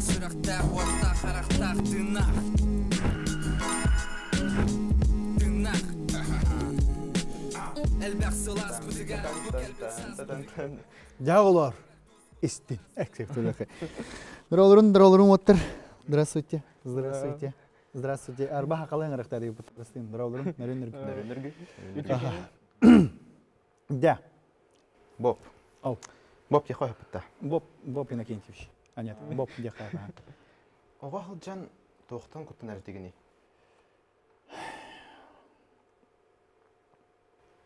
Сүрэхтээх, уоттаах, харахтаах, тыыннаах. Тыыннаах. Элбэх сылаас бытыгар бу кэлбит саас Дьэ олор истин. Доролорун, доролорун оттар. Здравствуйте. Здравствуйте. Здравствуйте. Арба хакалын ырыктары бутастын. Доролорун, нөрүн нөргү. Дя. Боб. Ау. Боб тихо хапытта. Боб, Боб Иннокентьевич. А нет, Боб дехай. Оҕо сылдьан туохтан куттанар этигиний?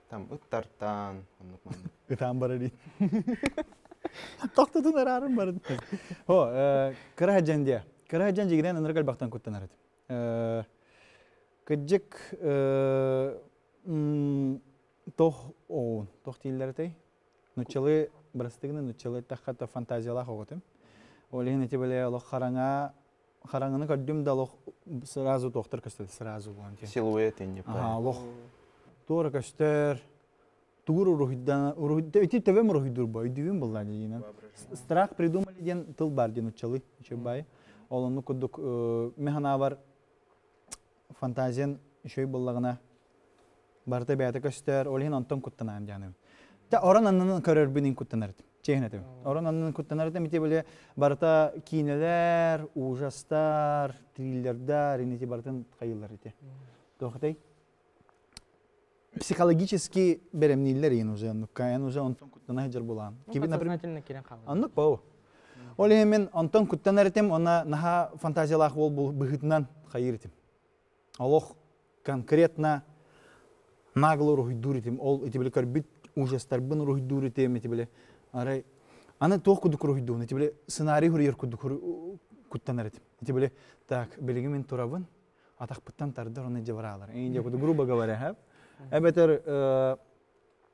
Там ыттартан, оннук маннык. Ытаан барар Тохтотун араарым барын. Хо, кыра дьэн диэ. Кыра дьэн дьигинэн ынырык элбэхтэн куттанар этим. Кыдьык тох оон, тох дииллэр этэй. Нуччалыы, бырастыгына нуччалыы эттэххэ то фантазиялаах оҕотум. Ол иһин ити бile олох хараҥа хараҥаны көрдүм да олох сразу туохтар көстөр сразу буолан Силуэт инни олох туора көстөр тугур уруһуйдан уруһуйда ити төбөм уруһуйдуур бо өйдүүбүн буллаа диинэн страх придумали диэн тыл бар диэн уччалы үчүгэй ол оннук курдук мин санаабар фантазиян үчүгэй буоллаҕына барыта бэйэтэ көстөр, ол иһин онтон куттанаан дианым. Та орон аннынан көрөрбүн ин куттанар этим. Чиэһин этим. Орон аннынан куттанар этим ити били барыта киинэлэр, ужастар, триллердар, ини барытын хайыллар ити. Туохатай? Психологически бэрэмнииллэр иин уже оннукка, эн уже онтон куттана сылдьар булаан. Киби, например, кирен хаалар. Оннук бау. Ол иһин мин онтон куттанар этим, она наһаа фантазиялаах уол быһыытынан хайыыр этим. Олох конкретно нагло уруһуйдуур этим. Ол ити били көрбүт ужастарбын уруһуйдуур этим, ити били арай аны туох курдук уруһуйдуун, ити били сценарий суруйар курдук куттанар этим. Ити били так, билигин мин турабын, атахпыттан тардар, оны дьабараалар. Эйин курдук, грубо говоря, эбэтэр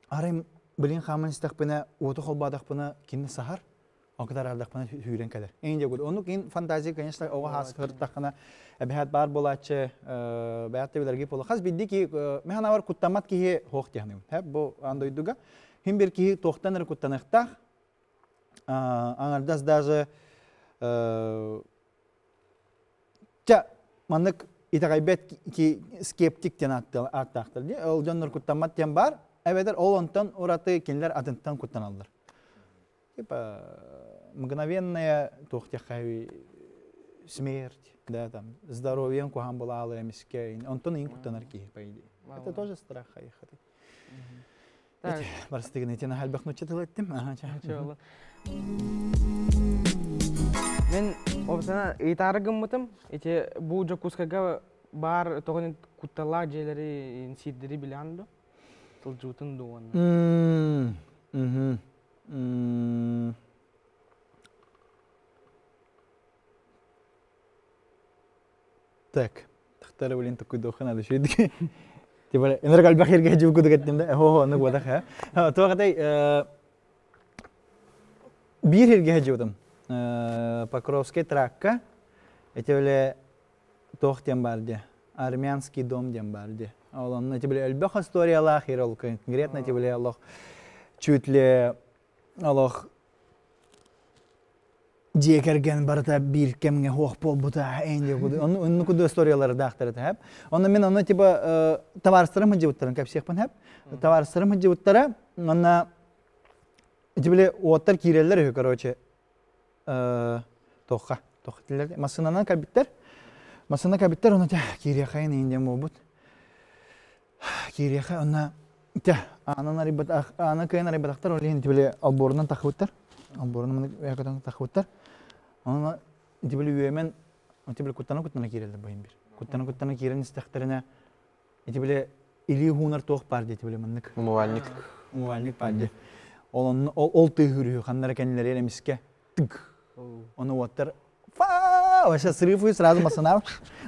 арай билин хааман истэхпинэ, уоту холбоотохпуна кини саһар, Ол ардахпына сүүрэн кэлэр. Эҥин дьэ Оннук ин фантазия, конечно, оҕо хаас кырыттаххына эбэһээт баар буолааччы, бэйэт да билэрги буола. Хас бидди ки мен ханабар куттаммат киһи хоох диэхним. Бу аан дойдуга хим бир киһи туохтан эрэ куттаныахтаах. Аңардас даже Ча маннык итэҕэйбэт ки скептик диэн ааттаахтар дии. Ол дьоннор куттаммат диэн баар. Эбэтэр ол онтон ураты кинилэр атынтан куттаналлар. Типа мгновенная туох диэххэ смерть, да, там, здоровьем куһаан булаалы эмискэ, онтон иин куттанар киһи, по идее. Это тоже страх хайыхаты. Барыстыгын итин элбэх нучча тыл эттим. Мен обсана ыйтаары гыммытым, ити бу Дьокуускайга баар тоҕо кутталаах дьиэлэри сирдэри билэҕин дуо? Сылдьыбытын дуу уонна? Так, тахтары блин такой надо шүйдік. Типа, энер калбах ерге жук кудук эттим да, хо хо, ну бодах ха. Туох биир ерге жудум. Покровский тракка, эти биле туох диэн бар дии, армянский дом диэн бар дии. Ол онно эти биле элбэх историялаах ер ол конкретно эти биле олох чуть ли олох дьиэ кэргэн барыта биир кэмҥэ хуох буолбута онну куду историялары даахтар этэ хэп. Онно мен онно типа табаарыстарым сылдьыбыттарын кэпсиэхпин хэп. Табаарыстарым сылдьыбыттара онно ити биле уоттар киирэллэр үһү короче туохха туох этилэр массыынанан кэлбиттэр массыына кэлбиттэр онно киириэхэйин иин диэн буолбут киириэхэ онно тя аанан арыйбат аана кыайан арыйбатахтар ол иһин ити били олбуорунан тахыбыттар олбуорунан маны тахыбыттар онно ити били үөмэн ити били куттана куттана киирэллэр бу иһин бир куттана куттана киирэн истэхтэринэ ити били илии хуунар туох баар диэти били маннык умывальник умывальник баар дии ол онно ол тыаһыыр үһү ханна эрэ кэннилэригэр эмискэ тык ону уоттар вообще срыв сразу массына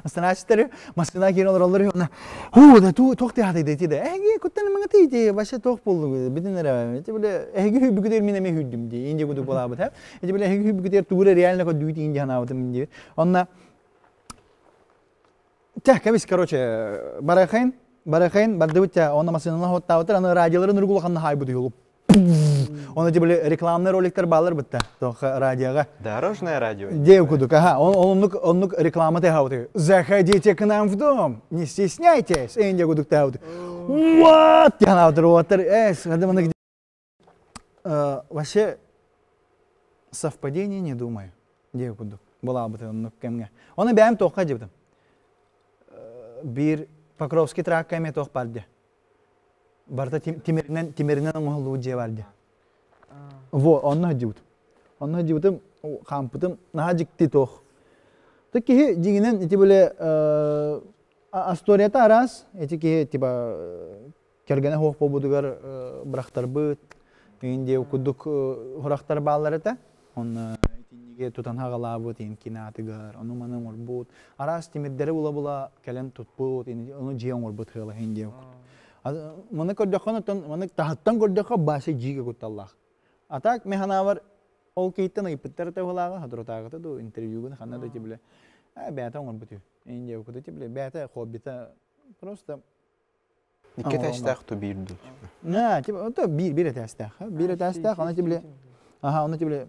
массыначтары массына киирэн олороллор үһү онно хуу да туох тыаһатай да ити да эһиги куттанымаҥа ити вообще туох буоллугу бүтүн эрэ ити били эһиги хүүбүгүтэр мин эмиэ хүүрдүм дии инде кудук буолаабыт һэ ити били эһиги хүүбүгүтэр тугу эрэ реально көрдүгүт инде санаабытым дии онно Тя, кэбис, короче, барахайн, барахайн, бардыбыт тя, онно массыынаны хоттаабыттар, аны радиоларын үрүг улаханна хаайбыт уйулуп. Оны тибили рекламный роликтар баалар бытта. Тоха радиоға. Дорожное радио. Де кудук, ага, он оннук оннук реклама тэхауты. Заходите к нам в дом, не стесняйтесь. Энде кудук тэхауты. What? Янаутыр уаттар. Эс, хадыманы Вообще совпадение не думаю. Де кудук. Была бы оннук кемге. Оны бәм тоққа дебдім. Бир Покровский тракка эме тоқ барды. Барта тимиринен тимиринен оҥоһуллубут дьиэ бар дии. Во, онно сылдьыбытым. Онно сылдьыбытым, хаампытым наһаа дьикти туох. Ты киһи дьиҥинэн ити бile историята араас. Ити киһи типа кэргэнэ суох буолбутугар бырахтарбыт, иин диэ курдук сурахтар бааллар этэ. Онно итинниги тутан хаҕалаабыт, иин кинаатыгар, ону-маны оҥорбут. Араас тимирдэри була-була кэлэн туппут, ону дьиэ оҥорбут ыала иин диэ Маны көрдөххө оттон маны таһыттан көрдөххө баасы дьиигэ кутталлаах. А так мен ханаабар ол киһиттэн ыйыппыттар этэ хатырутааҕыта дуу интервьюгун ханна да тибле бэйэтэ оҥорбут үһү. Индия кута тибле бэйэтэ хоббита просто Икки этээстээх ту биир дуу? На, типа, это биир биир этээстээх. Биир этээстээх, аны тибле аха, оны тибле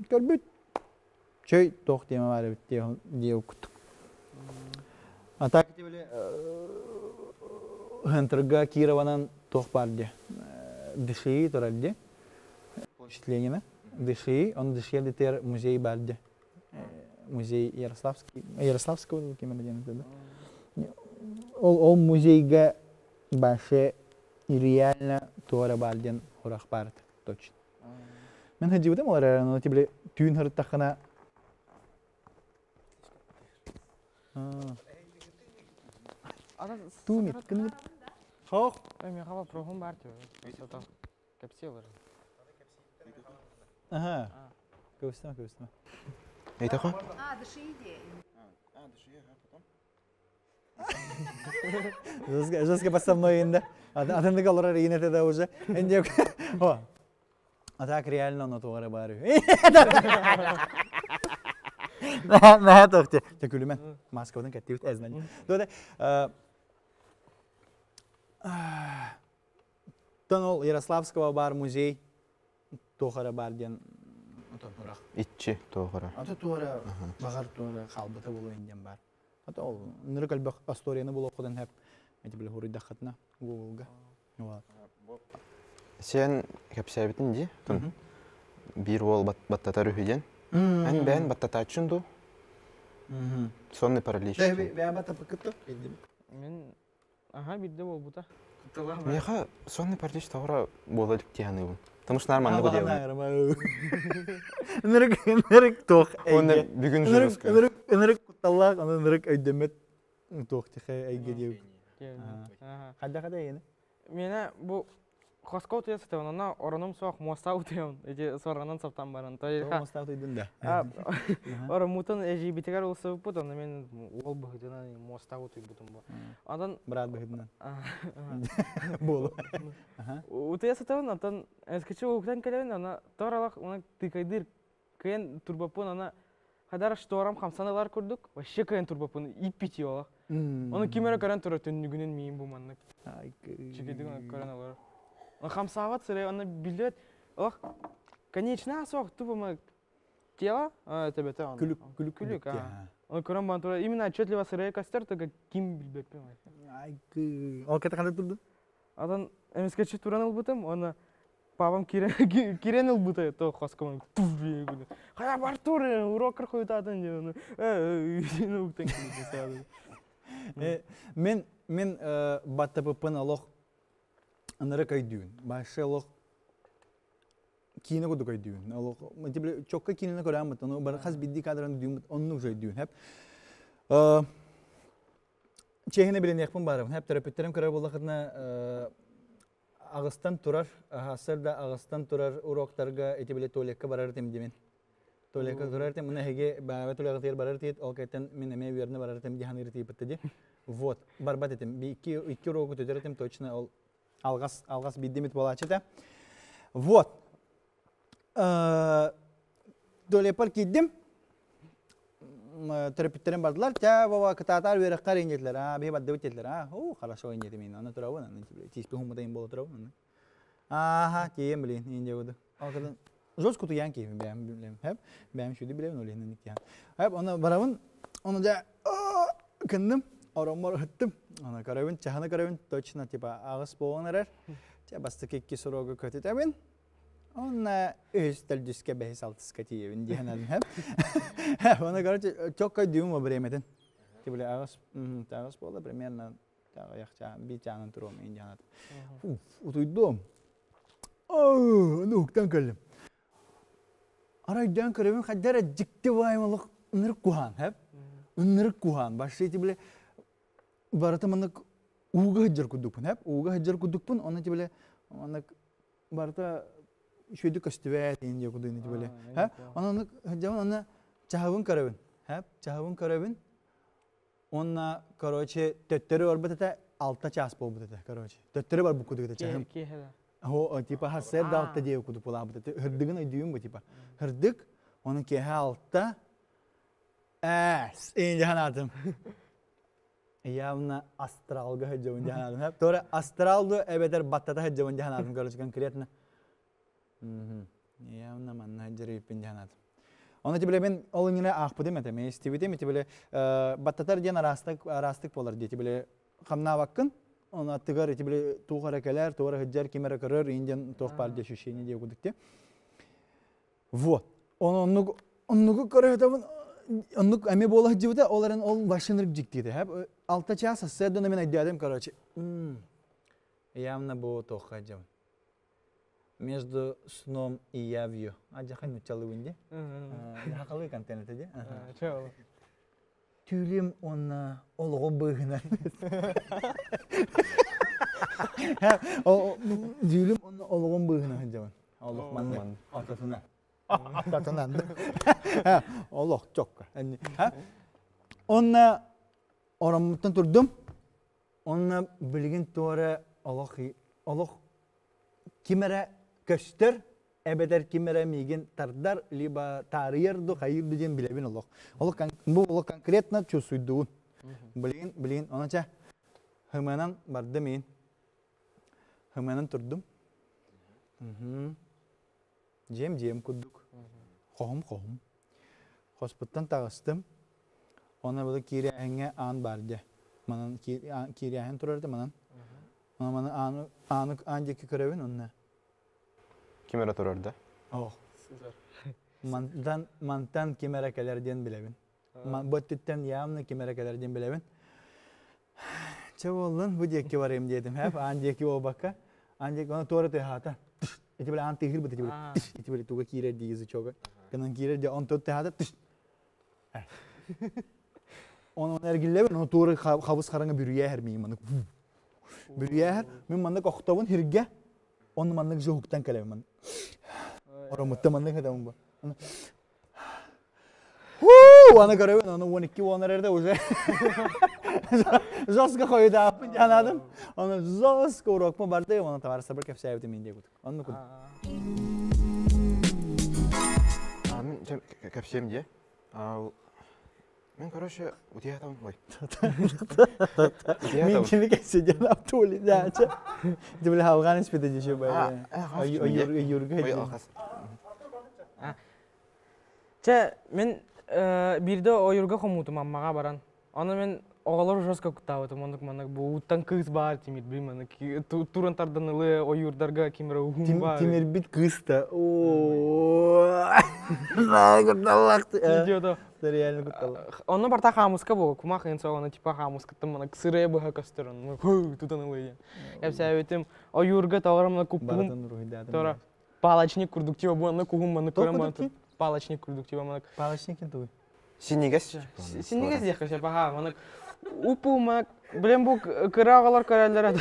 көрбүт чөй туох тема бар эбит диэ куттук. А так тибле Хентерга Кированан туох бар де. ДШИ турар де. Площадь Ленина. ДШИ, он ДШИ дитер музей бар де. Музей Ярославский, Ярославского кем да? Ол, ол музейга баше реально туора бар диэн сурах баар точно. Мен сылдьыбытым ол эрэ, но тибли түүн сырыттаххына Туумит, кынып. Хоох. Миэхэ вопроһум баар Кэпсиэ олорон. Ага. Көстүмэ, көстүмэ. Эйтахо? А, дыши идея. А, дыши, ага, потом. Жестко, жестко подставной инде. Атындык олорор иинете да уже. Энде О. А так реально оно тугары бары. Нэ тохте. Те күлүмэн. Маскабытын кэттибит эзнэн. Доде Тон ол Ярославского бар музей туохара бар диэн урах. Иччи туохара. Ата туора баҕар туора хаалбыта буолуо диэн бар. Ата ол нырык элбэх историяны булуоххутун хэп эти били хуруйдаххытына Google-га. Сен кэпсээбитин дии тун биир уол баттатар үһү диэн. Эн бэйэн баттатааччын дуу? Сонный паралич. Бэйэн баттаппыккыт Мен Аха, биирдэ буолбута. Миэхэ сонный паралич тоҕо буола илик дии саныыбын. Потому что нормально диэбин. Ынырык ынырык туох Уонна бүгүн ынырык ынырык ынырык кутталлаах аны ынырык өйдөммөт туох тихэ эйгэ диэбит. Хайдах этэй эйэни? Миэнэ бу хоско утуйа сытабын, онно оронум суох, муоста утуйабын. Ити сорҕанан саптан баран. Муоста утуйдун да? Ороммутун эдьиийбитигэр ылсыбыппыт, онно мен уол быһыытынан муоста утуйбутум бу. Онтон Брат быһыытынан. Буолу. Утуйа сытабын, онтон эскичи уһуктан кэлэбин, аны торалах уна тыкайдыыр кыайан турбаппын, аны хадар шторам хамсан ылар курдук, вообще кыайан турбаппын, иппити олох. Ону ким эрэ көрөн турар түннүгүнэн миин бу маннык. Чүгэйдик көрөн олорор. Хамсаабат сырай, аны билбэт, олох конечно суох тупо тело төбөтө аны. Күлүк, күлүк, күлүк, Оны көрөн баран турар, именно отчетливо сырайы көстөр, только ким билбеппин. Ол кете ханды турду? Атан эмискечи туран ылбытым, оны папам кирен ылбыта, то хоскоман туф Хайа бар тур, уроккар хойутаатын диэн, уктан Мен мен баттапыппын олох ынырык өйдүүн. Башы олох киинэ курдук өйдүүн. Олох чокка киинэни көрөммүт, ону бар хас бидди кадрын дүүммүт, оннук же өйдүүн. Хеп. Чехine билиниэхпин баарабын. Хеп төрөппүттэрим көрөр буоллахытына аҕыстан турар, аһассар да аҕыстан турар уроктарга ити били туалекка барар этим димин. Туалекка турар этим, мына эһиги баабе туалетыгар барар этигит, ол кэттэн мин эмиэ үөрэнэ барар этим диһаныыр тиийбитте ди. Вот, барбат этим. Икки, икки урогу көтөр этим, точно ол алҕас, алҕас биирдимит буолааччы этэ. Вот. Туалеппар киирдим, төрөппүттэрим бардылар, тя Вова кытаатаар үөрэххэр иннетилэр, аа биһи бардыбыт диэтилэр, аа, оо, хорошо иннетим аны турабын, аны тииспи хуммутайын буола турабын, аны. Ааха, тиийэн билин, иин диэбуду. Ол кытын жестко утуйан киһим бэйэм билем. Хэп, бэйэм шүдү билэбин ол иһин тиһэн. Хэп, оны барабын, оны дьэ кынным, ороммор ыһыттым. Оны көрөбүн, чаһыны көрөбүн, точно типа аҕыс буолан эрэр. Чэ, бастакы икки срогу көтүтэбин. Онно үһүс төрдүскэ бэһис алтыска тиийэбин диэн хэп. Оны короче, чокко дүүм во времятын. Тибили аҕыс, аҕыс буолла примерно аҕыйах чаан, биир чаанын туруом иин диэн Утуйдум. Ону уһуктан кэллим. Арай өйдөөн көрөбүн хайда эрэ дьикти баайым олох ынырык куһаан, хэп? Ынырык куһаан. Башшы ити бile барыта маннык ууга сылдьар курдукпун, хэп? Ууга сылдьар курдукпун, онно ити бile маннык барыта үчүгэйдик көстүбэт иин диэ курдук ити бile. Хэп? Онон оннук сылдьабын, онно чаһыбын көрөбүн, хэп? Чаһыбын көрөбүн. Уонна, короче, төттөрү барбыт этэ, алта чаас буолбут этэ, короче. Төттөрү барбыт курдук этэ чаһым. О, типа хассер да алта диэ курдук буолаабыт этэ. Һырдыгын өйдүүм бу, типа. Һырдык, оны киэһэ алта. Эс, эйин жаһанаатым. Явно астралга сылдьабын жаһанаатым. Тора астрал ду эбэтэр баттата сылдьабын жаһанаатым, короче, конкретно. Явно манна дьарыйыппын дьаһанат. Оны тибиле мен ол иҥине аахпытым этэ, мен истибитим, тибиле баттатар диэн араастык араастык буолар дии, тибиле хамнаабаккын, оны аттыгар тибиле туох эрэ кэлэр, туох эрэ сылдьар, ким эрэ көрөр, иин диэн туох баар диэ ощущение диэ кудук ти. Вот. Оны оннук оннугу көрөтөбүн оннук эми буола сылдьыбыта, ол эрэн ол вообще ынырык дьиктиэтэ. Алта час сарсыарда мен өйдөөтүм, короче. Явно бу туохха дьабын. Между сном и явью. Адьаха нуччалыыбын дии. Хахалыы контент ди. Түүлүм уонна олоҕум быыһынан. Дүүлүм уонна олоҕум быыһынан сылдьабын. Олох маннык ортотунан. Ортотунан. Олох чокка. Онна ороммуттан турдум. Онно билигин туора олох олох ким эрэ көстөр, эбэтэр ким эрэ миигин тардар, либо таарыйар ду, хайыыр ду диэн билэбин олох. Олох бу олох конкретно чувствуйдугун. Билигин, билигин, ону чэ, хымынан бардым иин. Хымынан турдум. Дьиэм дьиэм курдук. Хоһум хоһум. Хоспуттан таҕыстым. Онно былы киирээһиҥҥэ аан баар дьэ. Манан киирээһин турар да манан. Онон маны ааны, ааны аан диэки көрөбүн онно. Ким эрэ турар да? Ох. Мантан, мантан ким эрэ кэлэр диэн билэбин. Бу өттүттэн явно ким эрэ кэлэр диэн билэбин. Чэ буоллун, бу диэки барыам диэтим. Хэп, аан диэки буолбакка. Аан диэки, оны туора тыаһаата. Ити били аан тыаһыыр ити били. Ити били туга киирэр дии язычога. Гынан киирэр дии, онтон тыаһаата. Оны эргиллэбин, оны туора хабыс хараҥа бүрүйээһэр миин маннык. Бүрүйээһэр, мин маннык охтобун хиргэ, оны маннык жуһуктан кэлэбин маннык. Оромутта маннык этэмин бу. Аны көрөбүн, аны 12 уонар эрдэ уже. Жестко хойутааппын дьаанадым. Оны жестко урокпун барды, оны товарыстарбар кэпсээбитим мин диэбит. Онну кун. Мин кэпсиэм дии. Мен, короче, утуйатабын. Ой. Мен кими кэпсиэден аптуоли даача. Дибили халган испите диши бай. Юрга. Чэ, мин биирдэ ойуурга хомуутум Аммаҕа баран. Ону мин оҕолору жестко куттаабытым. Оннук маннык бу ууттан кыыс баар тимирбит маннык туран тардан ылыы ойуурдарга ким эрэ уһун баар. Тимирбит кыыс да. Видеода. Реально кутталлах. Онно барта хаамыска буолу. Кумах ин соҕона типа хаамыскыттан мана сырая быһа көстөр. Тутан ылыы диэн. Кэпсээбитим ойуурга тоҕор куппуһум. Тора палочник курдук типа буонна куһум маннык көрөн баран палочник курдук типа маннык палочник ким тугуй синньигэс синньигэс диэххэ сөп аха маннык упу маннык блин бу кыра оҕолор көрөллөр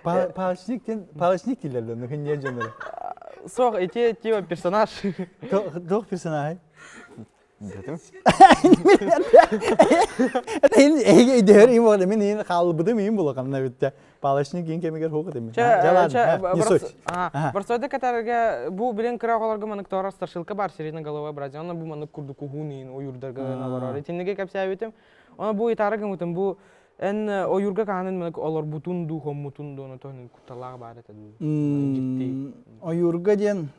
палочник диэн палочник дииллэр да нухинье дьоннору суох ити типа персонаж туох персонажы Дэтим. Эһиги өйдөһөр им буолла мин иин хаалбытым иин була ханна бүттэ. Палочник иин кэмигэр хуох этим. Не суть. Барсойда катарга бу билен кыра оҕолорго маннык тоҕор страшилка бар сиреноголовая братья. Онно бу маннык курдук уһун иин ойуурдарга олорор. Итинниге кэпсээбитим. Оны бу итары гымытым бу. Эн ойуурга хаһанын мына олорбутун дуу, хоммутун дуу, онтон кутталаах баар этэ дуу? Дьикти. Ойуурга диэн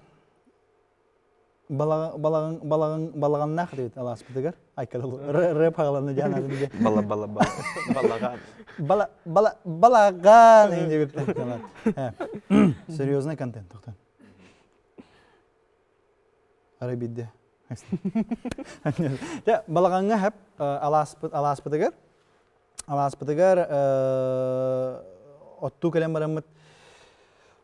балаҕан балаҕан балаҕаннаах диэбит алааспытыгар айкадал рэп хагаланна диэн атын диэн Бала бала бала балаҕан. Бала бала балаҕан диэбит Серьезный контент тохтон. Арай бидде. Дьэ, балаҕаҥҥа хэп алааспыт алааспытыгар алааспытыгар оттуу кэлэн бараммыт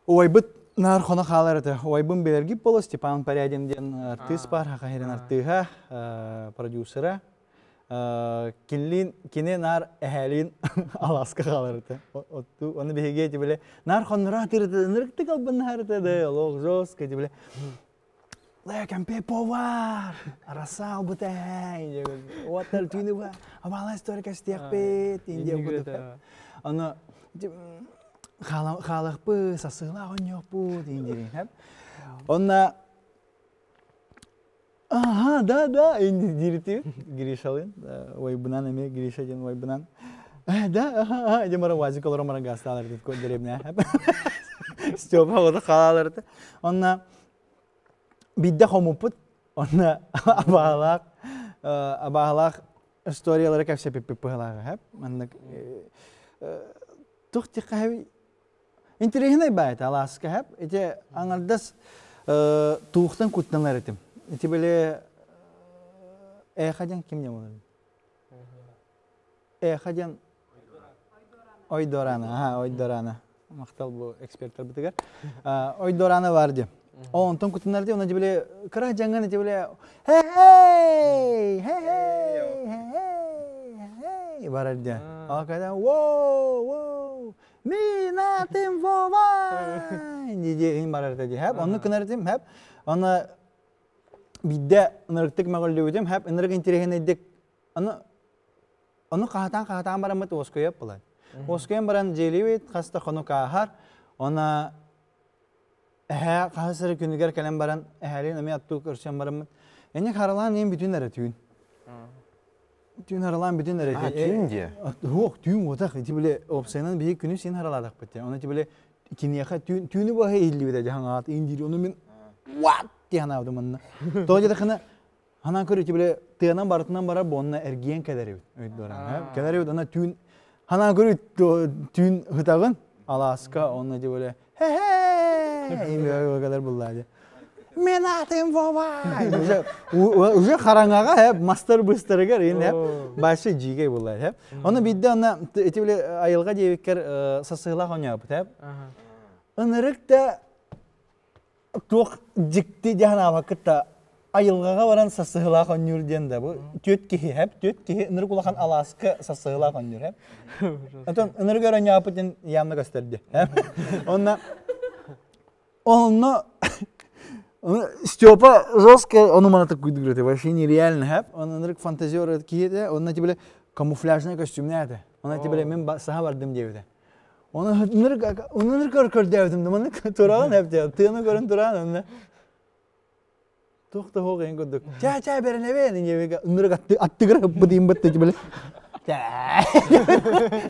убайбыт наар хоно хаалар этэ. Убайбын билэргит буолуо Степан Порядин диэн артыыс бар, Саха сирин артыыһа, продюсера. Кинилиин кини наар эһээлиин алааска хаалар этэ. Оттуу ону биһиги эти биле наар хонноро атыыр этэ, ынырыктык албыннаһар этэ да, олох жестко эти биле Лэкэмпе повар, арасаал бытай, уоттар түүнү ба, абаала история кэстиэхпит, индия курдук. Аны хаалахпы, сасыылаах онньуохпут, индири. Онна Ага, да, да, диирити Гришалын, ойбунан эми Гриша диэн ойбунан. Да, ага, ага, мара уазик олорон мара гастаалар дип деревня. Степа оҕото хааларты. Онна бидде хомуппут, онна абаалаах абаалаах историялары кэпсэпиппит быһалааҕа хэп. Маннык тух тиххэ Интэриэһинэй баайта алааска хэп. Ити аҥардас туухтан куттанар этим. Ити били Эхо диэн ким диэн буолар? Эхо диэн Ойдорана, аха, Ойдорана. Махтал бу эксперттарбытыгар. Ойдорана бар диэн. О, онтон куттанар диэн, оны били кыра дьаҥан ити били хей хей хей хей барар диэн. Ол когда воу воу Мин атым Вова! Дии барар этэ дии. Хэп, онну кынар этим, хэп. Аны бидде ынырыктык мөҕүллүбүтүм, хэп, ынырык интириэһинэйдик аны ону хаһатаан-хаһатаан бараммыт уоскуйап булан. Уоскуйан баран дьиэлиибит, хас да хонук ааһар. Она эһээ хаһыс эрэ күнүгэр кэлэн баран эһээлиин эмиэ аттуу көрсөн бараммыт. Эни харалаан иин бүтүн эрэ түүн. Түүн харалаан бүтүн эрэ. А, түүн диэ? Суох, түүн уотах. Ити били опсайынан биһиги күнү син харалаатахпыт диэ. Оны ити били киниэхэ түүн түүнү баһы иһиллибитэ дьаһан аат индиир. Ону мин what диэн аабытым манна. Тоҕо диэтэххинэ ханаан көр ити били тыанан барытынан барар буонна эргийэн кэлэр эбит. Өйдөрөн. Кэлэр эбит ана түүн ханаан көр түүн хытаҕын алааска онно ити били хе-хе кэлэр буллаа дии. Мен атым Вова! Уже хараҥаҕа хэп мастар быстарыгар ин хэп башы жигей буллар хэп. Оны бидде ана ити биле айылга диэбиккер сасыылаах оñообут хэп. Ынырык да туох дьикти диэн аабаккыт айылҕаҕа баран сасыһылаах онньуур диэн да бу түөт киһи хэп түөт киһи ынырык улахан алааска сасыһылаах онньуур хэп. Отон ынырык оонньооппут диэн явно көстөрдү. Онно Онно Степа жестко ону мана такой вообще нереально хэп. Он ынырык фантазер киһи онно тибиле камуфляжный костюмне этэ. Онно тибиле мен саха бардым диэбитэ. Оны ынырык ынырык көрдөөбүтүм да маннык тураан хэп диэ. Тыаны көрөн тураан онно. Туох да хоох эн курдук. Чаа чаа беренебен иньебигэ ынырык аттыгыр хыппыт имбытты тибиле.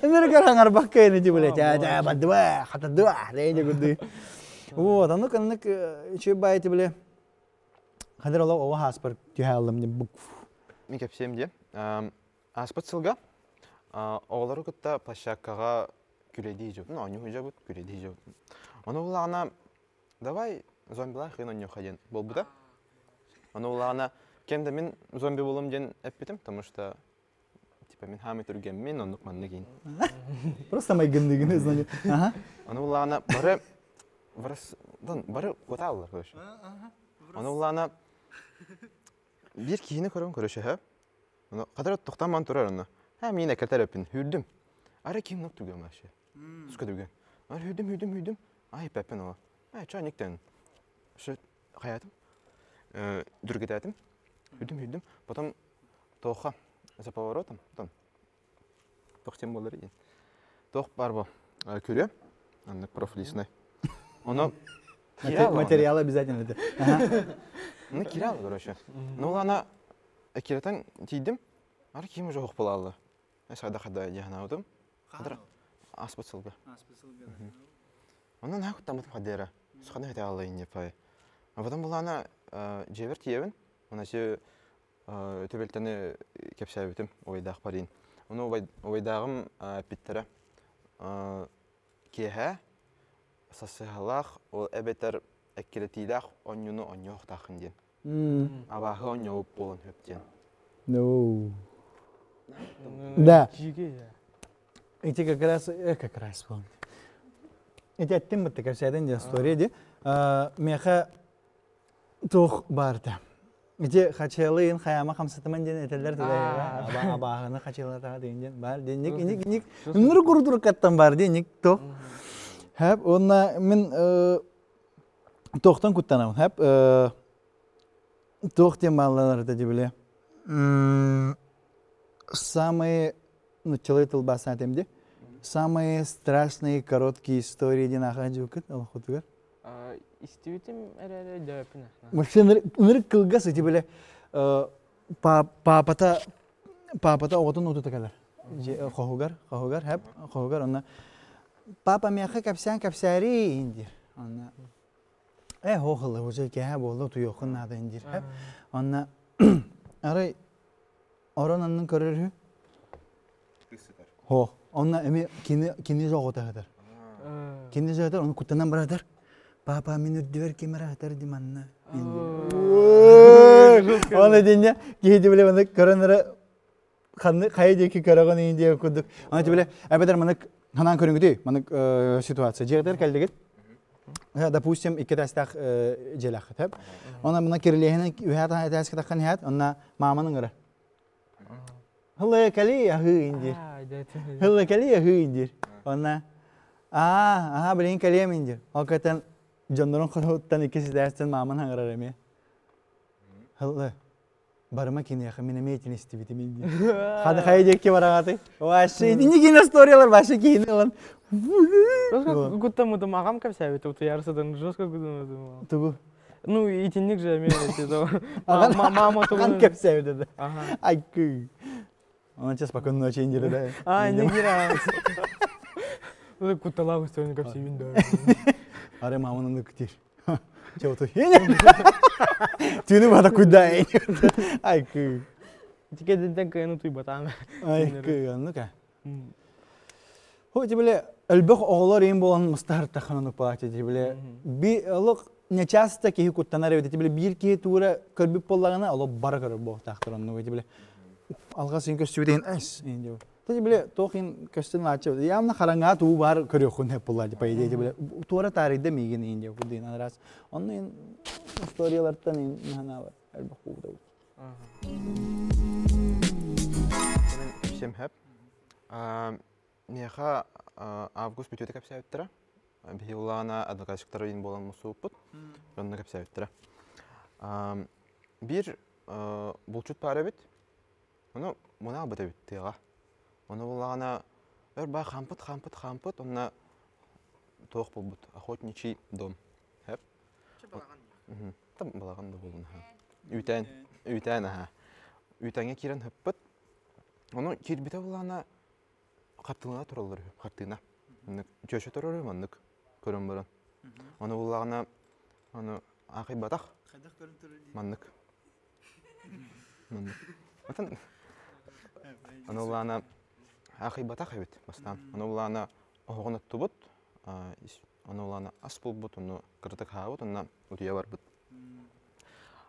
Ынырык араҥарбакка ини тибиле. Чаа чаа бардыба хатадыба дээне курдук. Вот, аннык аннык үчүгэй баайы тибиле. Хадыр олох оҕо хааспар түһэ аллым деп бук. Мин кэпсиэм диэ. Ааспыт сылга оҕолору кытта площадкаҕа күлэдии дьобут, оонньуу дьобут, күлэдии дьобут. Ону булаҕына давай зомбилаах хыын оонньуохха диэн буолбута. Ону булаҕына кэм да мин зомби буолуом диэн эппитим, потому что типа мин хаамай түргэммин, оннук маннык иин. Просто майгынныгын знаю. Ага. Ону булаҕына бары бары куотааллар короче. Ону булаҕына биир киһини көрөн көрөшөһө. Ону хатар тохтоон ман турар онно. Ха мин эккэтэр эппин хүрдүм. Ара ким нок түгэн вообще. Сука түргэн. Ар хүрдүм хүрдүм хүрдүм. Ай пеппен о. Ай ча никтен. Шы хаятым. Дүргетәтим. Хүрдүм хүрдүм. Потом тоха за поворотом. Потом Тох тем болар иин. Тох бар бу. Көрө. Аннык профлисный. Оно Материал обязательно это. Ну, кирал, короче. Ну, ана киретен тиидим. Ары ким уже хоқ болалды. Сада-хада дьаһанаабытым. Аспыт сылга. Онон наһаа куттаммытым хадыара. Саханы хэтэ аллайын депай. А потом булана дьиэбэр тиийэбин. Онон си түбэлтэни кэпсээбитим убайдаах парин. Ону убайдааҕым эппиттэрэ киэһэ сасыһалаах ол эбэтэр эккирэтиилээх онньуну онньуохтааххын диэн. Абааһы онньообут буолан сөп диэн. No. Да. Ити как раз, как раз помню. Ити эттим бытты кэпсээтин дьэ история ди. Меха туох баарта. Ити хачыалыйын хайама хамсатыман диэн этэллэр туда абааһыны хачыалатаҕа диэн диэн баар диэн ник ник нур курдуруккаттан бар диэн ник то. Хэп онна мин туохтан куттанабын хэп туох диэн бааллар это дебиле. Самые нуччалыы тылбаастаан этим ди. Самые страшные короткие истории диэн аха дьукут олохутугар. Истибитим эрээри дөпүнэ. Вообще ынырык кылгас ити биле папата папата оҕотун утута кэлэр. Хоһугар, хоһугар, хэп, хоһугар онно папа миэхэ кэпсээн кэпсээри диир. Онно э хоһылы уже кэһэ буолла утуйуоххун наада диир. Хэп. Онно арай орон аннын көрөр үһү. Хо, онно эми кини кини жоҕута сытар. Кини сытар, ону куттанан баратар. Папа мин үрдүбэр ким эрэ сытар ди манна. Оны динне киһи дибиле маны көрөн эрэ ханны хайа диэки көрөҕүн иин диэ курдук. Аны тибиле эбэтэр манык ханан көрүҥүтүй манык ситуация. Дьиэтер кэллигит. Допустим, икки этээстээх дьиэлээххит, хэп. Онон мына кирилиэһинэн үһээ таһан этээскэ таххан иһээт, онно мааман ыҥыра. Хылы кэли аһыы индир. Хылы кэли аһыы индир. Онна аа, аха билин кэлиэм индир. Ол кэтэн дьоннорун хоруттан икки ситээстэн мааман хаҥырар эмиэ. Хылы барыма киниэхэ мин эмиэ итини истибитим индир. Хады хайа диэки бараҕаты. Вообще итини киин историялар вообще киһини ылан. Жестко куттаммытым аҕам кэпсээбит утуйар сытан жестко куттаммытым. Тугу? Ну, итинник же эмиэ мама тугун кэпсээбит да. Айкы. Он сейчас спокойной ночи индира да. А, индира. Ну, кутталаах историяны кэпсиибин да. Ары маманы күтер. Чего-то. Түүнү бата куда. Айкы. Тикединтен кыйын утуйбатаам. Айкы, ну-ка. Хо, тибиле элбэх оҕолор иин буолан мустаһар таххан упаачы тибиле би олох не часто киһи куттанар эбит тибиле биир киһи туура көрбүт буоллаҕына олох бара көрөр буолтаахтар оннуга тибиле алҕас ин көстүбүт эс ин тибиле туох ин көстүн лаачы явно хараҥаа туу бар көрүөххүн хеп буолла по идее тибиле туора таарыйда миигин ин диэ курдук раз онно ин историялартан ин ханаабар элбэх куута Всем хэп. Миэхэ август бүтүөтэ кэпсээбиттэрэ. Биһи улаана адвокатчиктар иин буолан мусууппут. Онно кэпсээбиттэрэ. Биир булчут баар эбит. Ону муна албыт эбит тыаҕа. Ону буллаҕына өр баа хаампыт, хаампыт, хаампыт. Онно туох булбут? Охотничий дом. Хэп. Там балаҕан да буолун аха. Үүтээн, үүтээн аха. Үүтээҥҥэ киирэн хыппыт. Ону киирбитэ булаана хартыына тураллар үһү, хартыына. Маннык чүөчэ турар үһү маннык көрөн баран. Ону буллаҕына ону аахайбатах. Маннык. Маннык. Отон ону буллаҕына аахайбатах эбит бастаан. Ону буллаҕына оһоҕун оттубут, ону буллаҕына ас булбут, ону кыратык аһаабыт, онно утуйа барбыт.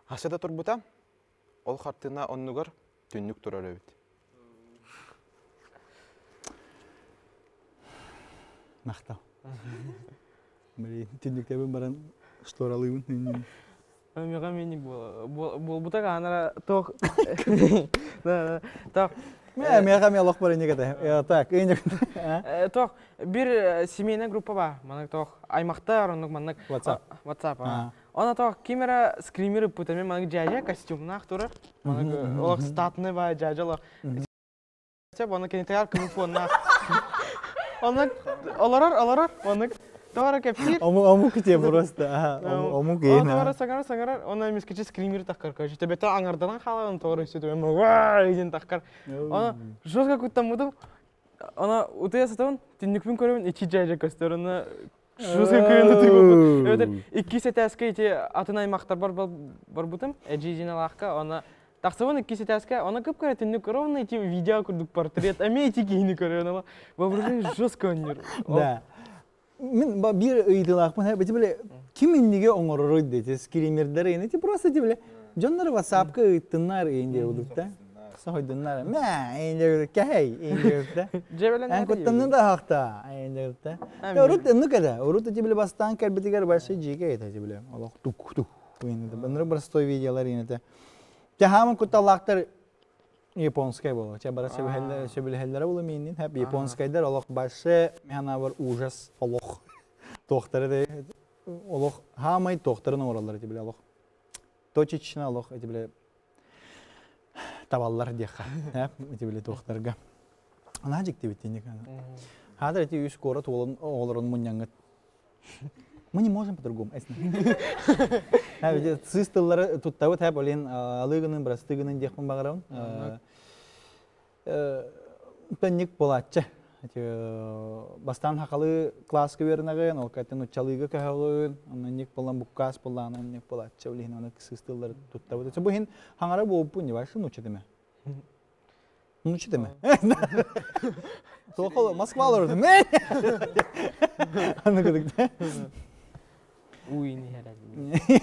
Асы да турбута, ол хартыына оннугар түннүк турар эбит. Махтал. Блин, түннүктэбин баран шторалыыбын. Мига миник буолбута анара тох тох Меха ме лох бар инеге Так, инеге. Тох бир семейная группа ба, маннык тох аймактар оннук маннык WhatsApp. WhatsApp. Она тох кимера скримеры путами маннык жажа костюмнах турар. Маннык олох статный ба жажа лох. Оны кенетер кымы фонна. Оны олорор олорор онук Тоҕо кэпсиир. Омук те просто. Омук Ол тоҕо саҥарар саҥарар, оны эмискэчи скример таххар, короче, төбөтө аҥарданан хаалан тоҕо өссө төбөм уаа диэн таххар. Оны жестко куттаммытым. Аны утуйа сытабын, түннүкпүн көрөбүн, ичи дьээдьэ көстөр, оны жестко кыйын утуйбуппун. Эбэтэр иккис этээскэ ити атын аймахтарбар барбытым, эдьиийдиналаахка, оны Тахсабын иккис этээскэ, ону кып-кыра түннүк ровно ити видео курдук портрет, эмиэ ити киһини көрөн ала. Воображение жестко оонньуур. Да. Мин биир ыйытыылаахпын, ити бile ким инниге оҥоророй дети, скримердер ини, ти просто ти бile дьоннор WhatsApp-ка ыйыттыннар иин диэбудук да. Сохойдуннар. Мэ, иин диэбудук, кэһэй, иин диэбудук да. Эн куттанны да хахта, иин диэбудук да. Урут иннук этэ, урут ити бile бастаан кэлбитигэр большой дьиикэ этэ ити бile. Олох тук-тук. Ынырык простой видеолар иин этэ. Тяхамын кутталлаахтар японскай буолар. Чэ бара сөбүлэһэллэрэ буолу мииннин. Хэп японскайдар олох баше механабар ужас олох туохтары да олох хаамай туохтарын оҥороллор эти биле олох точечно олох эти биле табаллар диэххэ. Хэп эти биле туохтарга. Анаа дьиктибит тинник. Хаадыр эти үс куорат уолун оҕолорун мунньаҥҥыт Мы не можем по-другому. Сыыс тыллары туттабыт хэп олен алыгынын, бырастыгынын диэхпин баҕарабын. Төннүк буолааччы. Бастаан хахалы класска үөрэнэҕин, ол кэттэн уччалыыга көһөҕүн, оннук болан буккаас боллаан оннук буолааччы. Ол иһин аны сыыс тыллары туттабыт. Бу иһин хаҥара буолбуппун, не ваше нучча Ну, что ты Тоқол Москва олордум. Аны кыдыкта. Уй не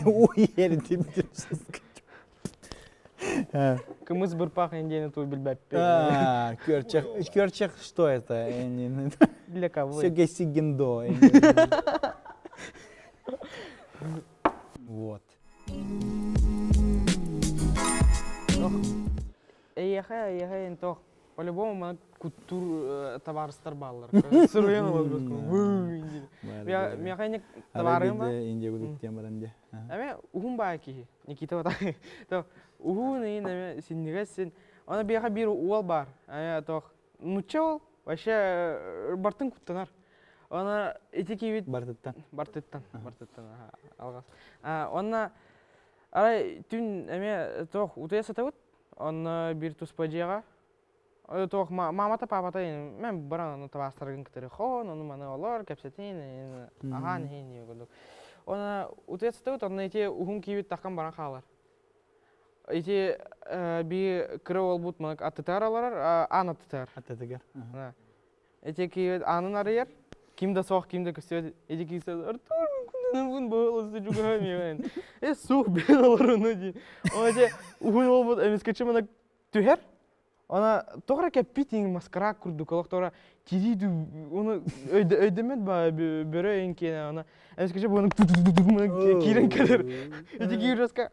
Уй ердим. Кымыс бырпах индиени туй билбэппин. Көрчех, көрчех, что это? Для кого? Все гендо. Вот. Эйиэхэ, эйиэхэ эн туох по-любому маны куттуур табаарыстар бааллар. Суруйан олорбут. Миэхэ ини табаарыым ба? Индия гудук баран де. Эме уһун баа киһи. Никита вот. То уһун иин эме синнигэс син. Она биэхэ биир уол бар. Туох нучча ол вообще бартын куттанар. Она ити киибит Бартыттан. Бартыттан. Бартыттан алҕас. Онна арай түн эмиэ туох утуйа сатабыт. Онно биир туспа дьиэҕэ туох маамата паапата мен баран ону табаастаргын кытары хон ону маны олор кэпсэтин аһаан иһин диye курдук. Она утуйа сатабыт онно ити уһун киибит таххан баран хаалар. Ити би кыра уолбут маны аттытыгар олорор, аан аттытыгар. Аттытыгар. Ити киһи аанын арыйар, ким да суох, ким да көстүбэт. Ити киһи Артур күнүн быһылысы чугаһа Э суох бен олоруну дии. Ону уһун уолбут эмискэчи мына түһэр. Она тоҕо кэппит иҥ маскарак курдук олох тоҕо тирииду оны өйдөмөт ба бөрө эҥ киэнэ она эмискэчи буону киирэн кэлэр. Ити киирөска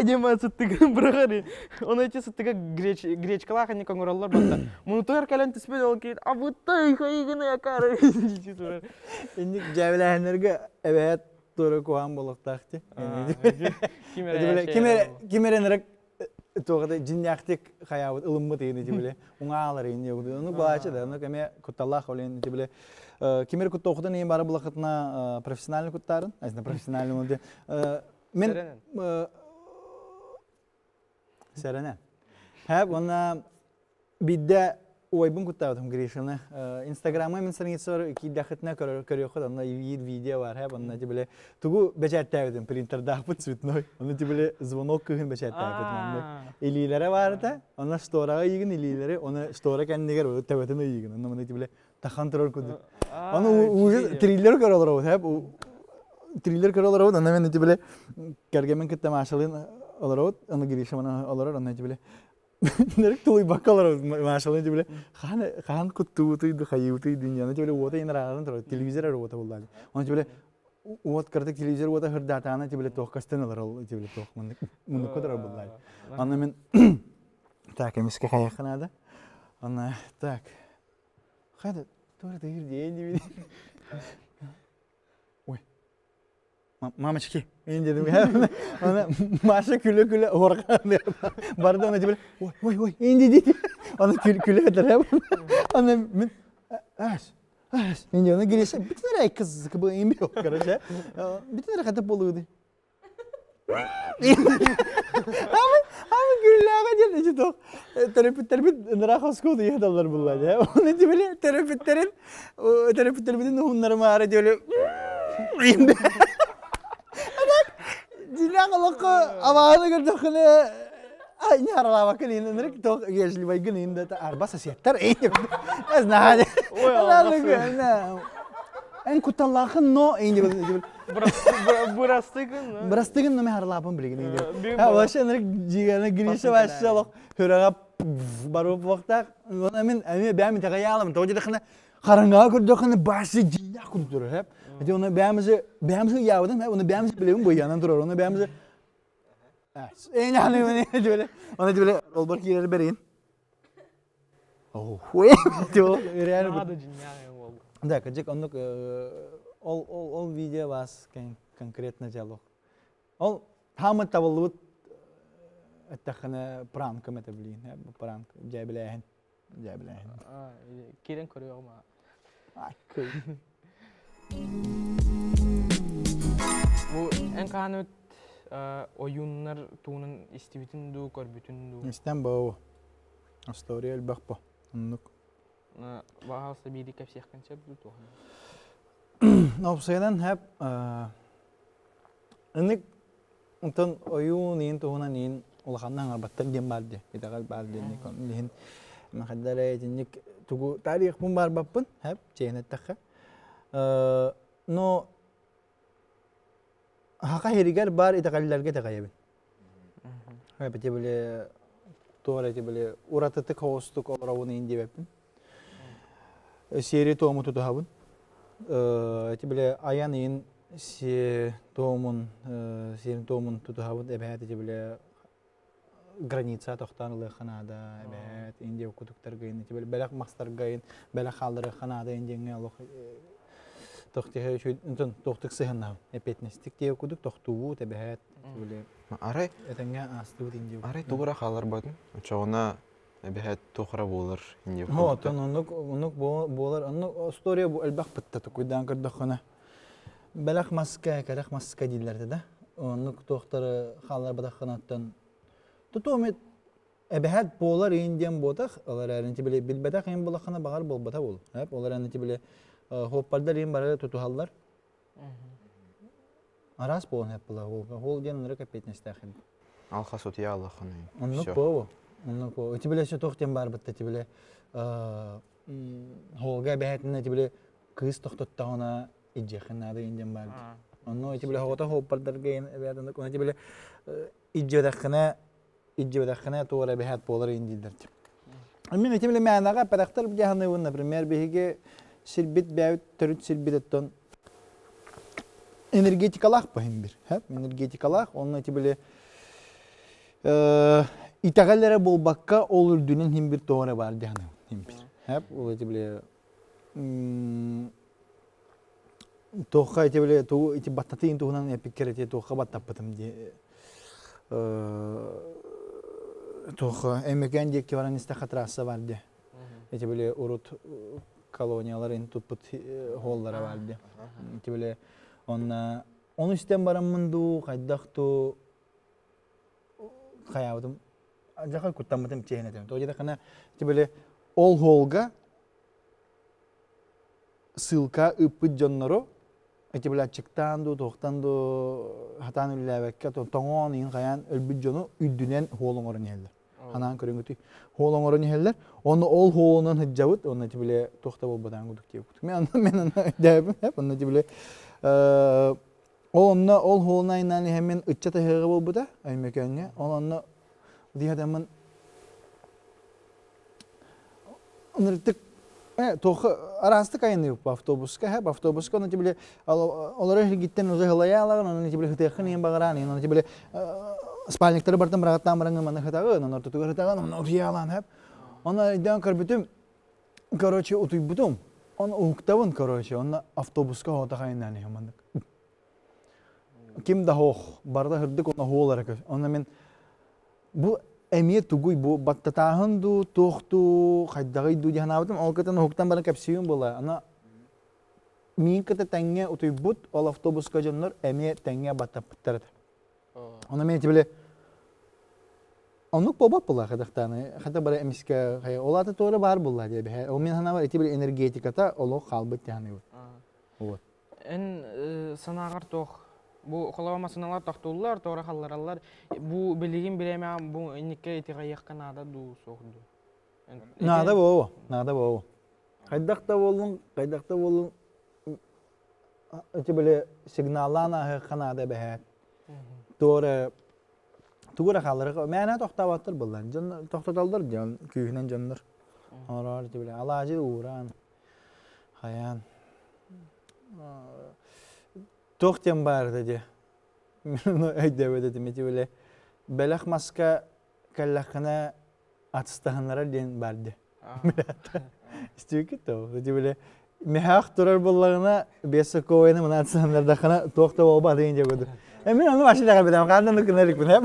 диэн баар сыттыгын быраҕар. Оны ити сыттыга гречкалаах они коҥороллор батта. Мунутугар кэлэн түспүт ол киит абыттай хайыгын акары дии турар. Инник дьээбилээһиннэргэ эбээт туора куһаан буолуохтаах ти. Ким эрэ нырык туоҕа дьиннээхтик хайаабыт ылыммыт иһин ити биле уҥаалар иһин диэбит. Ону балаачы да, ону кэме кутталлаах олен ити биле ким эрэ куттоохутун иһин бары булахытына профессиональный куттаарын, айсна профессиональный Мен сэрэнэн. Хэп уонна бидде уойбун куттаабытым Гришаны. Инстаграмҥа мин страницабар киирдэххитинэ көрүөххүт онно биир видео бар хэп онно тибиле тугу бэчээттээбитим принтердаахпыт цветной. Онно тибиле звонок кыһын бэчээттээбит маннык. Илиилэрэ баар этэ. Онно штораҕа ыйыгын илиилэри, оны штора кэннигэр төбөтүн ыйыгын. Онно маны тибиле тахан турар курдук. Аны уже триллер көрө олоробут, хэп триллер көрө олоробут, аны мен ити биле кэргэммин кытта Машалыын олоробут, аны Гриша мана олорор, аны ити биле Нерик тулуйбакка олоробут Машалыын ити биле хаан хаан куттубутуй хайыбытый диньяны ити биле уота ин арааран турар, телевизор эр уота буллаады. Оны ити биле уот кырдык телевизор уота хырдаатаана ити биле туох кастен олорор ити биле туох муннукка турар буллаады. Аны мен так эмиске хайахха наада. Аны так Хайда, туора тыгыр диэн диэбит. Ой. Мамочки, мен дедим. Ана Маша күлө-күлө орған барды ана тибил ой ой ой инди дейт. Ана күлө кетер. Ана мен әс. Инде Гриша бүтүн эрэ кыз кыбы имби короче. Бүтүн эрэ хата болуды. Ама ама күлләгә диэн ичи тох терапевттербит ыныраах оскуола иһдаллар булла дэ. Оны дибили терапевттерин терапевттербитин уһуннары маара дибили инде. Динак олохко абааны көрдөхүнэ ай не аралаабаккын иин ынырык тох вежливайгын иин да арба соседтар эйин знаю. Эн кутталлаахын но эйин дибил Бырастыгын. Бырастыгын но харалаапын билигин эйин. Ха вообще ынырык жиганы Гриша вообще олох хөрөҕө барып буохтаах. Оны мен эми бэм итэҕэйаалым. Тоҕо диэтэххинэ хараҥаҕа көрдөххүнэ башы дьиҥнээх курдук турар хэп. Ити оны бээмизи бээмизи ыйаабытым хэп, оны бээмизи билэбин быйанан турар. Оны бээмизи Эйнаны дибеле. Оны дибеле олбор киирэр берин. Да, кырдьык оннук ол ол ол видео вас конкретно диалог. Ол хаамы табыллыбыт эттэххинэ пранкым это блин, пранк дьээбилээһин. Дьээбилээһин. Киирэн көрүөҕүм Ай, кый. Бу эн хааныбыт ойууннар туунун истибитин дуу, көрбүтүн дуу? Истэн боо. История элбэх бо. Оннук. Баҕалса биири кэпсиэххин сөп дуу туохун? Опсайынан хэп ынык онтон ойуун иин туһунан иин улаханна аҥарбаттар диэн баар дии. Итэҕэл баар диэн иһин махадара итинник тугу тарихпын баарбаппын хэп чээн эттэххэ. Но Хаха иһиригэр баар итэҕэллэргэ итэҕэйэбин. Эбити били туох эрэ ити били уратытык соҕустук олоробун иин диэбэппин. Сиэри туому тутуһабын. Ити били айан иин туомун сиэрин туомун тутуһабын эбээт ити били граница тохтоон ылыахха наада эбээт Индия кутуктарга ити били бэлэх мастарга бэлэх хаалларыахха наада диэҥҥэ олох тохтук тохтук сыһыннаһым эппиэтинэстик диэ кудук тохтуубут эбэһээт били Арай этэҥҥэ аастыбыт Индия арай тугу эрэ хаалларбатын оччоҕуна эбэһээт туох эрэ буолар Индия Оттон оннук оннук буолар оннук история бу элбэх бытта тукуйдаан көрдөххүнэ бэлэх маска кэрэх маска дииллэр да оннук туохтары хаалларбатаххынаттан тутуом эбэһээт буолар иин диэн буотах ол эрээри били билбэтэх иин булаххына баҕар буолбата буол ол эрээри били хуоппардар иин бары тутуһаллар араас буолан хэп була ол диэн ынырык эппиэтинэстээх алха сутуйа аллаххын оннук буолу оннук буолу ити биле туох диэн баарбытта ити биле хоолга эбэһээтинэ ити биле кыыс тохтоттоҕуна илдьиэххин наада диэн баар онно ити биле хоҕото хуоппардарга эбээт оннук ити биле илдьибэтэххинэ илдьибэтэххинэ туох эрэ эбэһээт буолар иин дииллэр мин ити биле мээнэҕэ эппэтэхтэр дьаһаныыбын например биһиги сирбит бэйэбит төрүт сирбит оттон энергетикалаах баһын бир энергетикалаах онно ити били итэҕэл эрэ буолбакка ол үрдүнэн хим бир тоҕо эрэ баар дьаһаныыбын хим бир ол ити били туохха ити били тугу ити баттатыын туһунан эпиккэр ити туохха баттаппытым дии туохха Өймөкөөн диэки баран истэххэ трасса бар дии ити били урут колонияларын туппут холлара бар дии ити били онно ону истэн бараммын дуу хайдах дуу хайаабытым дьахай куттаммытым чиэһин этим тоҕо диэтэххинэ ити били ол холга ссылка ыыппыт дьоннору ити били аччыктаан дуу, туохтан дуу хатаан үлэлээбэккэ тоҥоон иһин хайаан өлбүт дьону үрдүнэн хуол оҥорон иһэллэр. Ханаан көрүҥүтүй. Хуол оҥорон иһэллэр. Онно ол хуолунан сылдьабыт, онно ити били туох да буолбатаан курдук диэбит. Мен онно мен онно өйдөөбүм, онно ити били ол онно ол хуолунан айнаан иһэммин ыччат ыһыаҕа буолбута Өймөкөөҥҥө. Ол онно диһатаммын Ынырыктык туох араастык айанныыбыт автобуска һэ автобуска ону били олорор иһигиттэн уже хылайаалаҕын ону били хытыаххын иһин баҕараан иһин ону били спальниктары бартан быраҕаттаан бараҥҥын манна хытаҕын ону ортотугар хытаҕын ону утуйаалаан һэп ону өйдөөн көрбүтүм короче утуйбутум ону уһуктабын короче онно автобуска хоотох айаннаан иһин маннык ким да хоох барыта сырдык онно хоолара көс онно мин Бу эмиэ тугуй бу баттатааһын дуу, туох дуу, хайдаҕый дуу дии санаабытым. Ол кытын уһуктан баран кэпсиибин буолла. Аны Миин кытта тэҥҥэ утуйбут, ол автобуска дьоннор эмиэ тэҥҥэ баттаппыттар этэ. Ону мен тибили оннук буолбат буолла хатахтааны хата бары эмискэ хайа ол ата туора баар буолла диэ бэһэ ол мин санаабар ити били энергетиката олох хаалбыт диһаныыбыт. Вот. Эн санааҕар туох бу холово массыыналар тохтууллар, туора халлараллар. Бу билигин бириэмэҕэ бу инникке итэҕэйиэххэ наада дуу, суох дуу? Наада буолуо, наада буолуо. Хайдах да буоллун, хайдах да буоллун ити били сигналлаан ааһыахха наада эбэһээт. Туора тугу эрэ хаалларыах мээнэ тохтооботтор буоллар. Дьон тохтотоллор дьон күүһүнэн дьоннор. Оҥороор ити били алаадьы уураан хайаан туох диэн баар этэ дии. Өйдөөбөт этим ити били бэлэх маска кэллэххинэ атыстаһыннарар диэн баар дии. Истибиккит то ити били мехах турар буоллаҕына бесоковойны мына атыстаһыннардаххына туох да буолбат диэн дьэ Э мин ону вообще дэҕэ хаандан гына иликпин эп.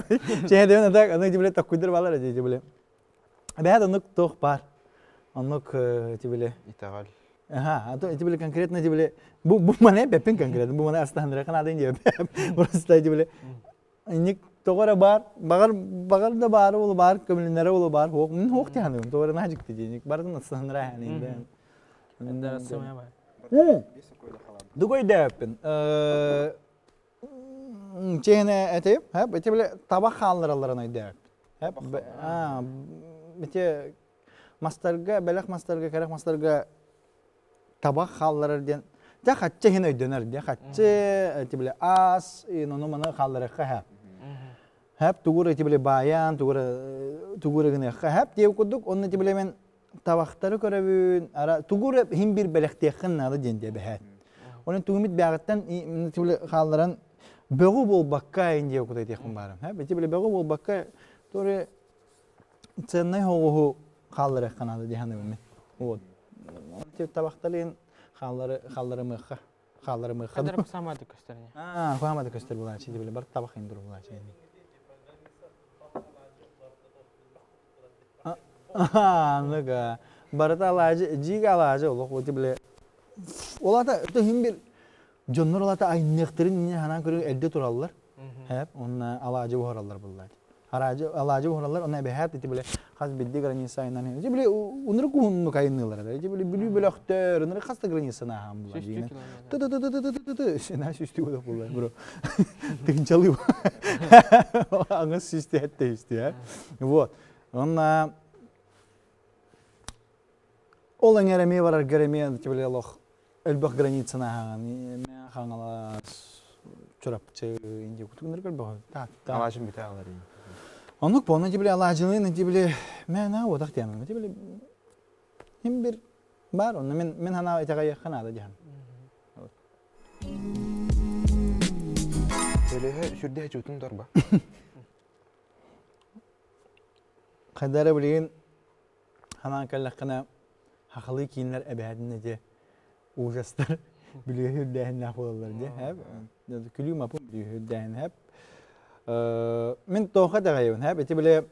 Чэһэ дэбин аны ити били токкуйдар балар ити били. Бэһэт оннук туох баар. Оннук ити били. Итэҕэл. Аха, а то ити били конкретно ити били бу бу маны бэппин конкретно бу маны астаһыннара канадын диэп. Просто ити били Инник тоҕо эрэ баар, баҕар баҕар да баара буолу баар, көмүлүннэрэ буолу баар, хуох, мин хуох тиһаныгым, тоҕо эрэ наһаа дьикти барытын астаһыннара эһэниин Дугой дээппин. Чиһинэ этип, хэп, ити биле табах хаалларалларын өйдөөппүт. Хэп, ити мастарга, бэлэх мастарга, кэрэх мастарга табах хаалларар диэн дьэ хаччы иһин өйдөнөр дьэ хаччы эти били аас ону маны хаалларыахха хэп хэп тугур эти били баайан тугур тугур гыныахха хэп диэбит курдук онно эти били мен табахтары көрөбүн ара тугур иһин бир бэлэхтиэххин наада диэн диэбэһээт онон тугумит бээҕиттэн эти били хаалларан бөҕү буолбакка ин диэбит курдук этиэхпин баарым хэп эти били бөҕү буолбакка туре ценнай хоҕуһу хаалларыахха наада дии саныыбын мин. Вот. Табахталыын хааллары хаалларымыахха хаалларымыахха. Хадыр самады көстөр. Аа, хуамады көстөр булаачы дибили бар табах индур булаачы. Аа, ныга. Барыта алаажы, жига алаажы олох вот бile. Олата хим бир дьоннор олата айныахтарын инне ханан көрү элде тураллар. Хэп, онна алаажы буһараллар буллаачы. Алаадьы уһураллар, онно эбэһээт ити бile хас бирди граница айынан ити бile унырык уһуннук айынныылар ити бile Бүлүү бөлөхтөр ынырык хас да границаны ааһан булар дигинен ту ту ту ту ту ту ту сена сүстүү бодох буллар бро тыгынчалыы аңыс сүстүү этте сүстүү вот онна ол эҥэр эмиэ бараргар эмиэ ити бile олох элбэх границаны ааһаҕын Хаҥалас Чурапчы инди кутугунар көрбөҕө таатта Алаажын бүтэ алар Оннук буолна ити били алаажылыын ити били мэ на отах диэмэн ити били хим бир бар онно мен мен ханаа итэҕэйиэххэ наада диһэн Төлөһө сүрдээх чуутун торба. Хайдара билигин ханаан кэллэххинэ хахалыы кииннэр эбэһэтин ити ужастар бүлүүһү үрдээһиннээх буолаллар дии хэп күлүү мапы бүлүүһү үрдээһин хэп мин тоохо итэҕэйэбин хэп ити били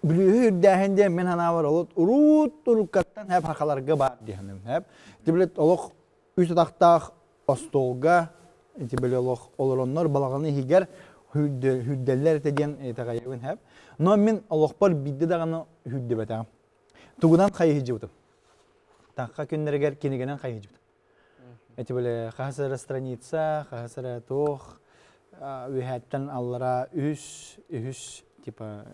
бүлүүһү үрдээһин диэн мин санаабар олут уруут уруккаттан хэп хахаларга баар диэхиним хэп ити били олох үс атахтаах остуолга ити били олох олороннор балаҕаны иһигэр хүрдэллэр этэ диэн итэҕэйэбин хэп но мин олохпор биирдэ даҕаны хүрдүбэтэҕим Тугунан хайыһыдьыбытым? Таҥха күннэригэр кинигэнэн хайыһыдьыбытым. Эти били хаһыс эрэ страница, хаһыс эрэ туох үөһээттэн аллара үһүс, үһүс типа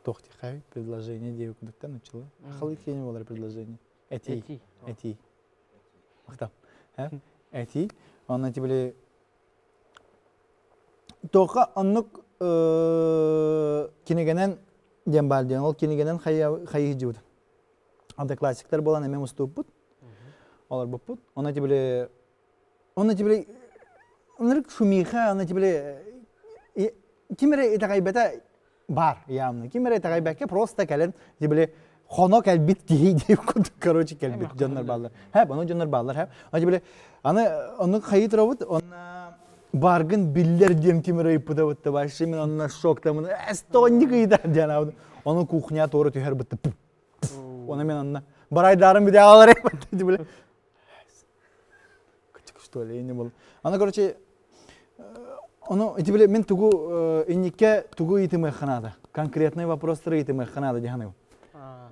туох тихай предложение диэбит курдуктан учила. Халы киэни буолар предложение. Этии. Этии. Махтал. Этии. Онно эти били Туохха оннук кинигэнэн диэн баар диэн ол кинигэнэн хайыһдьыбыт. Антиклассиктар буолан эмиэ мустубуппут. Олорбуппут. Онно тибили онно тибили ынырык шумиха, онно тибили ким эрэ итэҕэйбэтэ баар явно. Ким эрэ итэҕэйбэккэ просто кэлэн тибили хоно кэлбит киһи диэн курдук короче кэлбит дьоннор бааллар. Хэп, ону дьоннор бааллар хэп. Аны тибили аны оннук хайыы турабыт, онно баргын биллэр диэн ким эрэ ыйыппыта бытта вообще мин онно шоктамын эстонник ыйытар диэн аабын. Ону кухня туора түһэр бытта. Оны мен онно Барайдарым бүтэ били. Что ли, не был. Аны, короче, ону ити били мин тугу инникке тугу ыйытымыахха наада. Конкретный вопростары ыйытымыахха наада диһаныгым.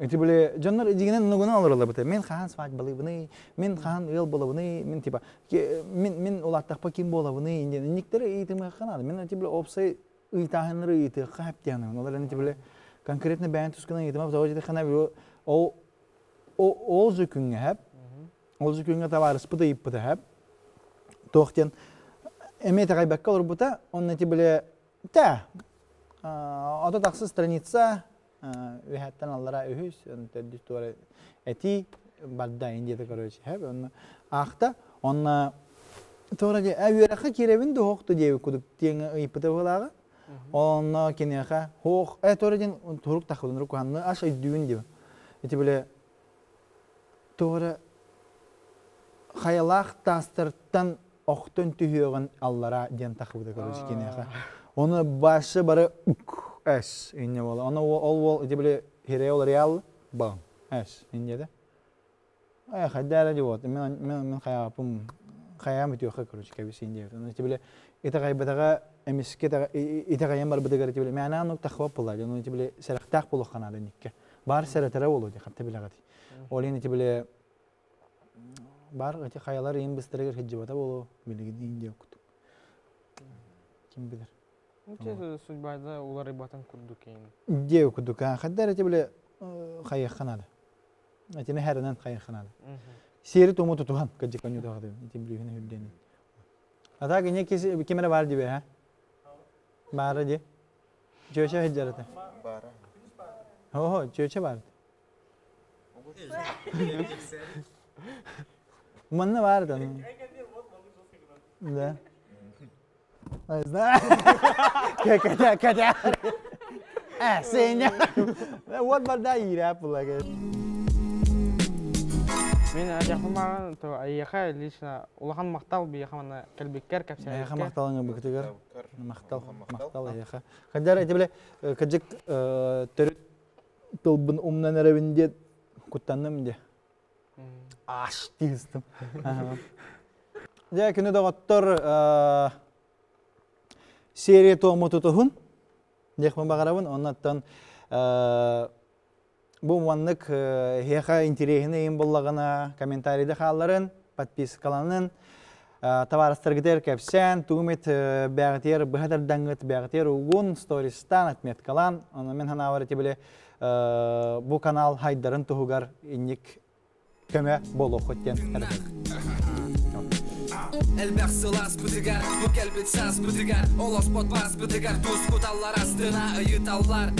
Ити били дьоннор дигинен нугуна олороллор быта. Мин хаһан свадьбалыыбыный, мин хаһан ыал буолабыный, мин типа мин мин улааттахпа ким буолабыный диэн инниктэри ыйытымыахха наада. Мин ити били опсай ыйытааһыннары ыйытыахха хэп диһаныгым. Олор ити били конкретно бэйэн тускунан ыйытыма тоҕо диэтэххинэ ол ол же күҥҥэ хэп ол же күҥҥэ табаарыспыт ыйыппыта хэп туох диэн эмиэ итэҕэйбэккэ олорбута онно ити били тэ ото тахсы страница үһэттэн аллара үһүс төрдүс туора этии барда индията короче хэп онно аахта онно туора дии үөрэххэ киирэбин да хоохту диэбит кудук диэҥ ыйыппыта быһыылааҕа онно киниэхэ хоох э туора диэн турук тахыбын куһанны аш өйдүүбүн диэбин ити били туора хайалаах таастартан охтон түһүөҕүн аллара диэн тахыбыта короче киниэхэ оны башы бары эс инне буола ону ол уол ити били хиреол реал бам эс инне э хайда эрэ вот мен мен хайаапым хайаам үтүөхэ короче кэбисин диэбит оны ити били итэҕэйбэтэҕэ эмискэ итэҕэйэн барбытыгар ити били мээнэ оннук тахыбап буолла дьон ити били сэрэхтээх буолуохха наада инникке баар сэрэтэрэ буолуо дии хатта билэҕит ол иһин ити били Бар эти хайалар иин быстарыгар сылдьыбата буолуо билигин иин диэн курдук. Ким билэр. Судьбада уларыйбатын курдук иин. Диэ курдук. Хаддар эти биле хайыахха наада. Этини хэрэнэн хайыахха наада. Сиэри туому тутуһан кырдьык онньутаҕа ити билүүһүн үрдэнин. А так ине ким эрэ бар дибэ ха? Баара ди. Чүөчэ сылдьар этэ. Баара. Хо-хо, чүөчэ бар. Манна баар да. Да. Знаю. Кэтэ, кэтэ. Э, Сеня. Вот барда иирэ була. Мин адьахпын то айыаха лично улахан махтал биэхэ манна кэлбиккэр кэпсээбиккэ. Эйиэхэ махталыҥ быкытыгар. Махтал, махтал эйиэхэ. Хаддар эти биле кыдьык төрүт тылбын умнан эрэбин диэн куттанным дии. Аш тиыстым. Дьэ, күнү доҕоттор серия туому тутуһун диэхпин баҕарабын. Оннуттан бу маннык эһиэхэ интэриэһинэй ыйым буллаҕына комментарийда хаалларын, подпискаланын, табаарыстаргытыгар кэпсээн, тугу эмит бэҕэтигэр быһа тардаҥҥыт, бэҕэтигэр угун, стористаан, отметкалаан, ону мин санаабар ити били бу канал хайдарын туһугар инник көмө буолуоххут диэн эрэбин. Элбэх сыл ааспытыгар, бу кэлбит сааспытыгар, олоспот бааспытыгар тускуталлар астына ыйыталлар.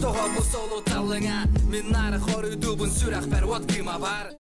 Тоҕо бу солуталлыҥа, мин нары хоруйдуубун сүрэхпэр уот кыыма бар.